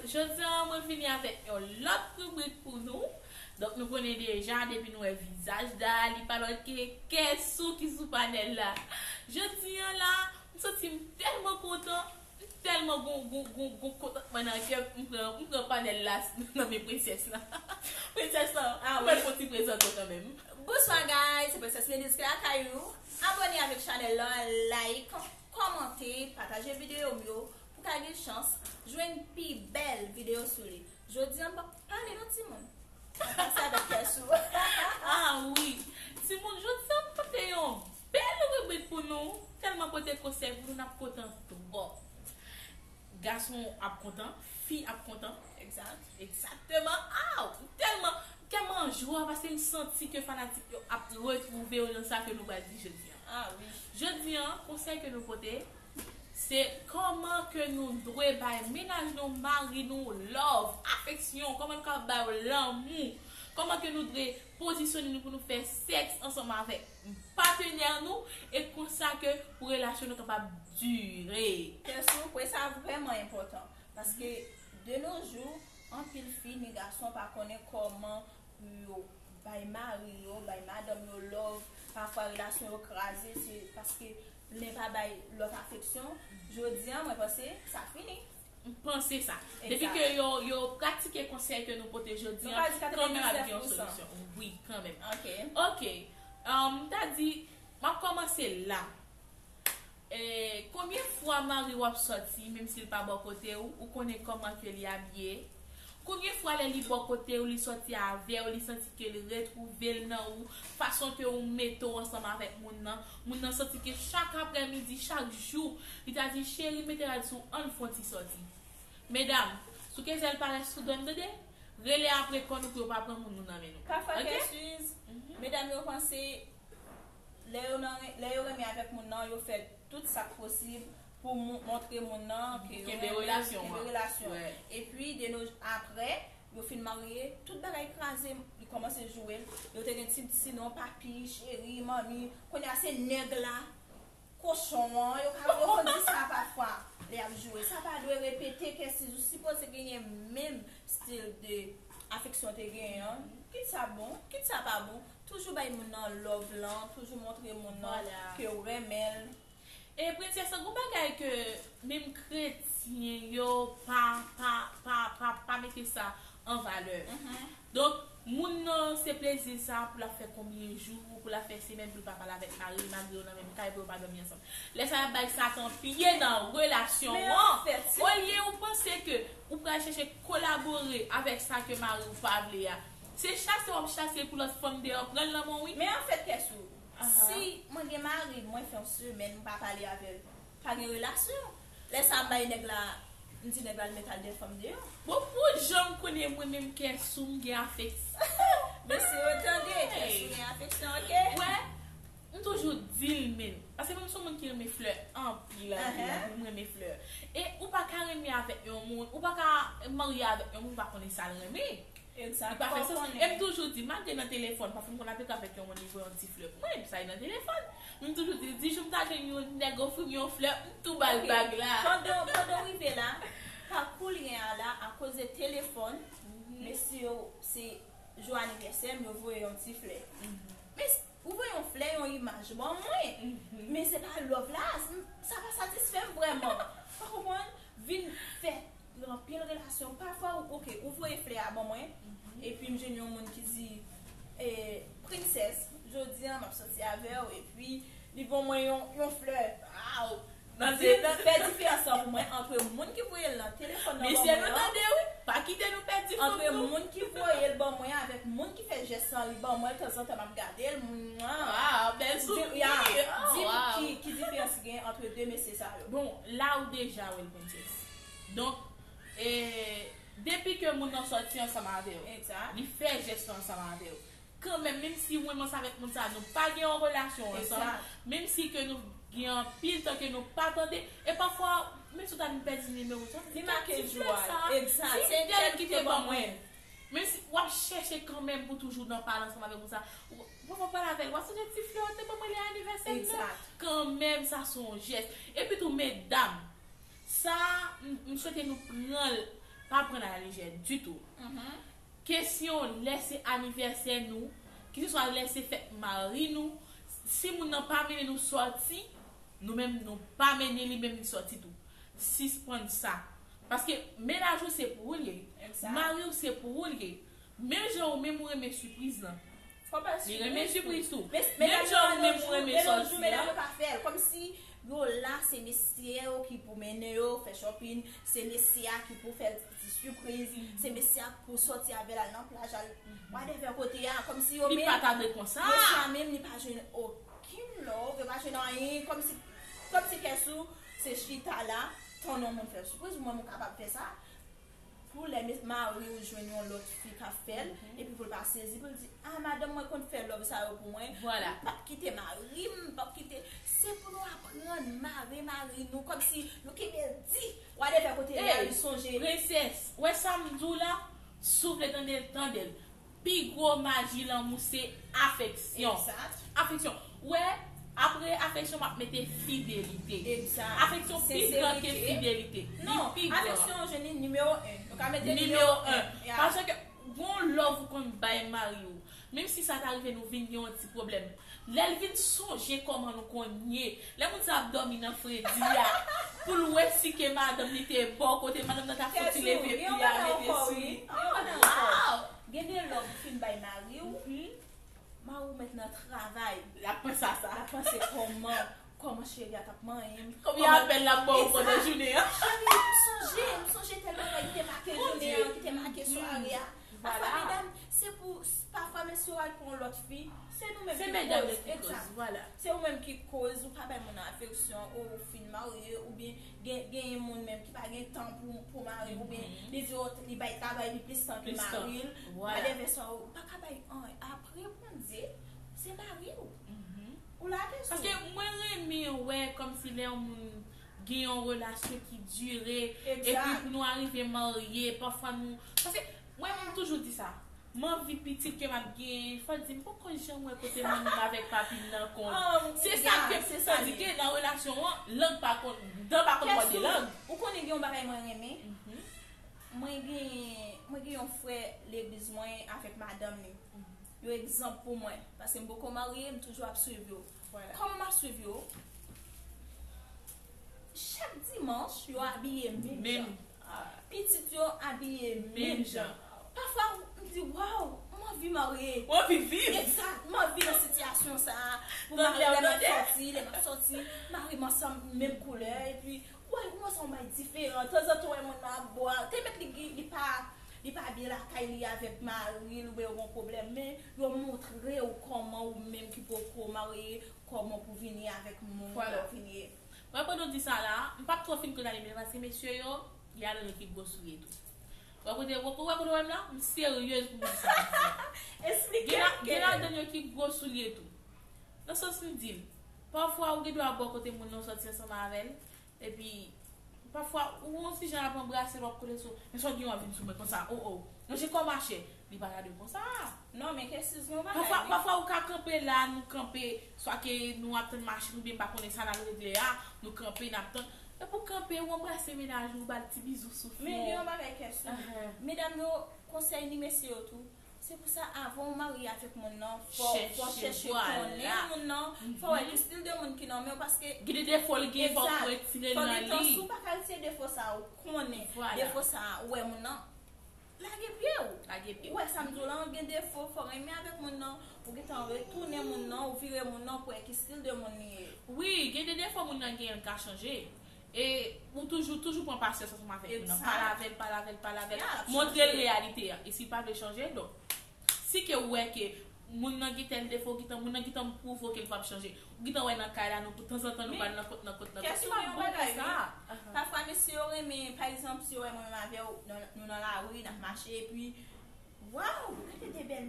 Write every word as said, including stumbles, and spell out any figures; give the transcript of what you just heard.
Jodi a, mwen vini avèk yon lòt ribrik pou nou. Donk, nou konnen deja, depi nou wè vizaj Da, li pa lòt ke Kèsou ki sou panèl la. Jodi a la, m santi m tèlman kontan, m tèlman gon, gon, gon, gon kontantman nan kè m, m pran, m pran panèl la nan men prensès la. Prensès la, ah, mwen fè yon ti prezante w kanmenm. Bonswa, guys, se Prensès Ladies ki lakay ou. Abòne avèk chanèl la, like, kòmante, pataje videyo m yo pou ka gen chans jwenn pi bèl videyo sou li. Jodi a, m p ap pale non, timoun. M ap pase avèk Kèsou. Ah wi, timoun, jodi a, m pote yon bèl ribrik pou nou. Tèlman pote konsèy pou nou, n ap kontan twòp. Gason ap kontan, fi ap kontan. Egzakteman. Ah, m tèlman, m tèlman an jwa paske m santi ke fanatik yo ap retwouve yo nan sa ke nou pral di jodi a. Ah wi. Jodi a, konsèy ke nou pote, se kòman ke nou dwe bay mennaj nou, mari nou, love, afeksyon, kòman nou ka bay yo lanmou, kòman ke nou dwe pozisyone nou pou nou fè sèks ansanm avèk patenè nou, e konsa ke pou relasyon nou kapab dire. Kèsou, pwen sa vrèman enpòtan, paske de nos jours, anpil fi ni gason pa konnen kòman pou yo bay mari yo, bay madanm yo love. Pafwa relasyon yo kraze, se paske len pa bay lòt afeksyon. Jodi a, mwen panse sa fini. M panse sa. Depi ke yo, yo pratike konsèy ke nou pote jodi a, kanmenm ap gen yon solisyon. Wi, kanmenm. Ok. Ok. Um, m ta di, m ap kòmanse la. E, konbyen fwa mari w ap sòti, menm si l pa bò kote w, ou konnen kòman ke li abiye? Konbyen fwa lè li bò kote w, li sòti avè w, li santi ke li retwouve l nan ou, fason ke ou mete w ansanm avèk moun nan, moun nan santi ke chak aprèmidi, chak jou, li ta di, "Cheri, mete rad sou, ann fè yon ti sòti." Medam, sou kezèl parès sou dòm, tande? Rele apre kò nou pou yo pa pran moun nou nan men nou. Pafwa, ok? Kèsou, medam yo panse lè yo nan, lè yo renmen avèk moun nan, yo fè tout sa k posib pou mou-, montre moun nan ke yo renmen, kenbe relasyon an. Epi, de nos, aprè, yo fin marye, tout bagay kraze, li kòmanse joure l. Yo te gen ti, ti non, papi, cheri, manmi. Kounye a, se nèg la, kochon an, yo ka, yo konn di sa pafwa. Lè y ap joure, sa pa dwe repete, Kèsou, ou sipoze genyen menm stil de afeksyon te genyen an. Kit sa bon, kit sa pa bon, toujou bay moun nan love lan, toujou montre moun nan ke w renmen l. E prensès lan, gon bagay ke menm kretyen yo pa, pa, pa, pa, pa mete sa an valè. Donk, moun nan se plezi l sa pou l ap fè konbyen jou, pou l ap fè semèn, pou l pa pale avèk mari l, malgre yo nan menm kay, pou yo pa dòmi ansanm. Lè sa y ap bay Satan pye nan relasyon an. Olye ou panse ke ou pral chèche kolabore avèk sa ke mari w pa vle a, se chase w ap chase pou lòt fanm deyò pran l nan men w, wi. Men anfèt, Kèsou, si mwen gen mari m, mwen fè yon semèn m pa pale avè l, pa gen relasyon. Lè sa a, m bay nèg la, m di nèg la l mèt al dèyè fanm deyò. Bon, pou jan m konnen mwen menm, Kèsou, m gen afeksyon. Mesye yo tande, Kèsou gen afeksyon, ok? Wè, m toujou di l, men. Paske mwen m se yon moun ki renmen flè anpil, anpil, anpil, m renmen flè. E ou pa ka renmen avèk yon moun, ou pa ka marye avèk yon moun ou pa konnen sa l renmen. Li pa fè sans. E m toujou di, malgre nan telefòn, pafwa m konn ap ret avèk yon moun, li voye yon ti flè pou mwen, sa e nan telefòn. Men m toujou di, di jou m ta jwenn yon nèg ofri m yon flè, m tou ba l bag la. Pandan, pandan w rive la, pakou lyen an la, akoz de telefòn, mesye yo, se jou anivèsè m, yo voye yon ti flè. Men s-, ou voye yon flè, yon imaj ban mwen. Men se pa love la, s-, sa pa satisfè m vrèman. Ou konprann? Vin fè anpil relasyon. Pafwa, ou, ok, ou voye flè a ban mwen, epi m jwenn yon moun ki di, e, "Princess, jodi a m ap sòti avè w," epi li ban mwen yon, yon flè. Aw! Nan se, nan fè diferans lan pou mwen ant moun ki voye l nan telefòn nan ban mwen an. Mesye, nou tande, wi. Pa kite nou pèdi fanm nou. Ant moun ki voye l ban mwen avèk moun ki fè jès lan, li ban mwen l, tanzantan m ap gade l. Mwa. Waw, bèl souvni. Di m ki, ki diferans ki gen ant de mesye sa yo? Bon, la ou deja wè l, Princess. Donk, e, depi ke moun nan sòti ansanm avè w, li fè jès lan ansanm avè w, kanmenm, menm si ou menm ansanm avèk moun sa, nou pa gen yon relasyon ansanm, menm si ke nou gen anpil tan ke nou pa tande, e pafwa, menm si w ta vin pèdi nimewo sa, li make jou a. Egzat, se entèl ki te ban mwen. Menm si w ap chèche kanmenm pou toujou nan pale ansanm avèk moun sa, ou, pafwa w pale avè l, w ap sonje ti flè w te ban mwen lè anivèsè m nan. Kanmenm, sa se yon jès. Epi tou, medam, sa, m, m swete nou pran l pa pran a la lejè ditou. Kesyon lè se anivèsè nou, keseswa lè se fèt mari nou, si moun nan pa mennen nou sòti, nou menm nou pa mennen li menm li sòti tou. Sispann sa. Paske mennaj ou se pou ou l ye. Mari w se pou ou l ye. Menm jan ou menm ou renmen sipriz lan. Li renmen sipriz tou. Menm jan ou menm ou renmen sòsi a. Medam yo pa fè l. Kòmsi yo la, se mesye yo ki pou mennen yo fè shopping, se mesye a ki pou fè l ti sipriz, se mesye a pou sòti avè l al nan plaj, al whatever kote a. Kòmsi yo menm, mesye a menm, li pa jwenn okenn love, yo pa jwenn anyen. Kòmsi, kòmsi kè sou, se chita la, tann yon moun fè l sipriz, ou menm ou kapab fè sa. Pou lè mari w jwenn yon lòt fi k ap fè l, epi pou l pa sezi, pou l di, "Ah, madanm mwen konn fè love sa yo pou mwen." M p ap kite mari m, m p ap kite. Se pou nou aprann mare mari nou, kòmsi nou kenbe l di, whatever kote l ye a, li sonje. Prensès, wè sa m di w la, si w vle tande l, tande l. Pi gwo maji lanmou se afeksyon. Afeksyon. Ou wè, apre afeksyon, m ap mete fidelite. Afeksyon pi gran ke fidelite. Li pi gran. Afeksyon, je ni nimewo en. Nou ka mete nimewo en. Paske gon love ou konn bay mari w. Menm si sa ta rive nou vin gen yon ti pwoblèm. Lè l vin sonje kòman nou konn ye. Lè moun sa ap dòmi nan fredi a, pou l wè si ke madanm li te bò kote madanm nan ta fouti leve pye a, leve sou li. Gen de love ou fin bay mari w. Mari w mèt nan travay. L ap panse a sa. L ap panse kòman, kòman cheri a t ap manyen m. Konbyen apèl l ap ba w pandan jounen an. Cheri, m sonje, m sonje tèl bagay ki te make jounen an, ki te make sware a. Pafwa, medam, se pou, pafwa, mesye yo al pran yon lòt fi, se nou menm ki koz. Se ou menm ki koz, ou pa bay moun nan afeksyon, ou fin marye, oubyen gen, gen moun menm ki pa gen tan pou, pou mari, oubyen li di, oh, li bay travay li plis tan ke mari l. Whatever sa, ou pa ka bay anyen. Apre, Bondye, se mari w. Ou lage sou. Paske mwen renmen wè kòmsi lè yon moun gen yon relasyon ki dire, epi pou nou arive marye, pafwa nou, paske mwen menm toujou di sa, m anvi pitit ke m ap gen, fò l di m poko janm wè kote manmi m avèk papi m nan konn. Se sa ke, tandike nan relasyon an, lang pa konn, dan pa konn mòde lang. Ou konnen gen yon bagay mwen renmen? Mwen gen, mwen gen yon frè legliz mwen avèk madanm li. Yo egzanp pou mwen, paske m poko marye, m toujou ap swiv yo. Kòman m ap swiv yo? Chak dimanch, yo abiye menm jan. Pitit yo abiye menm jan. Pafwa, m di, waw, m anvi marye. Ou anvi viv. Egzat, m anvi nan sitiyasyon sa a. Pou mari lè m ap sòti, lè m ap sòti, mari m ansanm menm koulè, epi Wè, ou wè se yon bagay diferan. Tanzantan, wè moun nan ap bwè. Te mèt li, li pa, li pa byen lakay li avèk mari l, oubyen yo gen pwoblèm, men yo montre w kòman ou menm ki poko marye, kòman pou vini avèk moun lè w vini. Wè, pandan w di sa la, m p ap twò fin konn ale, men paske mesye yo, gen ladan yo ki gwo soulye tou. Wè kote, wè, wè kote w wè m la? M seryez pou m di sa. Eksplike. Gen la, gen ladan yo ki gwo soulye tou. Nan sans m di l, pafwa ou gen dwa bò kote moun nan sòti ansanm avè l, epi pafwa ou wè yon ti jan ap anbrase l, w ap kote sou, men sa w gen anvi sou mwen konsa, oh, oh. Manje kò machè, li pa gade w konsa. Non, men ke siz nou bagay, pafwa, wi. Pafwa ou ka kanpe la, nou kanpe, swa ke nou ap tann machin oubyen m pa konnen sa n al regle a, nou kanpe, n ap tann. Epi w kanpe, ou anbrase mennaj ou, ou ba l ti bizou sou fwon. Men gen yon bagay ke siz. Medam yo, konsèy ni mesye yo tou. Se pou sa, avan w marye avèk moun nan, fò, fò chèche konnen moun nan, fò wè ki stil de moun ki nan men w, paske gen de defo l gen, fò w retire l nan li. Si w pa ka retire defo sa a, ou konnen defo sa a, ou wè moun nan, lage pye w. Lage pye w. Ou wè sa m di w la, gen defo, fò w renmen avèk moun nan, ou gentan retounen moun nan, ou vire moun nan, ou wè ki stil de moun li ye. Wi, gen de defo moun nan genyen l ka chanje. E ou toujou, toujou pran pasyans ansanm avèk moun nan. Pale avè l, pale avè l, pale avè l. Montre l reyalite a. E si l pa vle chanje, donk, si ke ou wè ke moun nan gen tèl defo, gentan, moun nan gentan pwouve w ke l p ap chanje. Ou gentan wè nan kay la, nou, tanzantan, nou pral nan kont, nan kont, nan kont. Li pa bon konsa. Pafwa, mesye yo renmen, pa egzanp, si yo wè mwen menm avè w, nan, nou nan lari, n ap mache, epi, waw, gade de bèl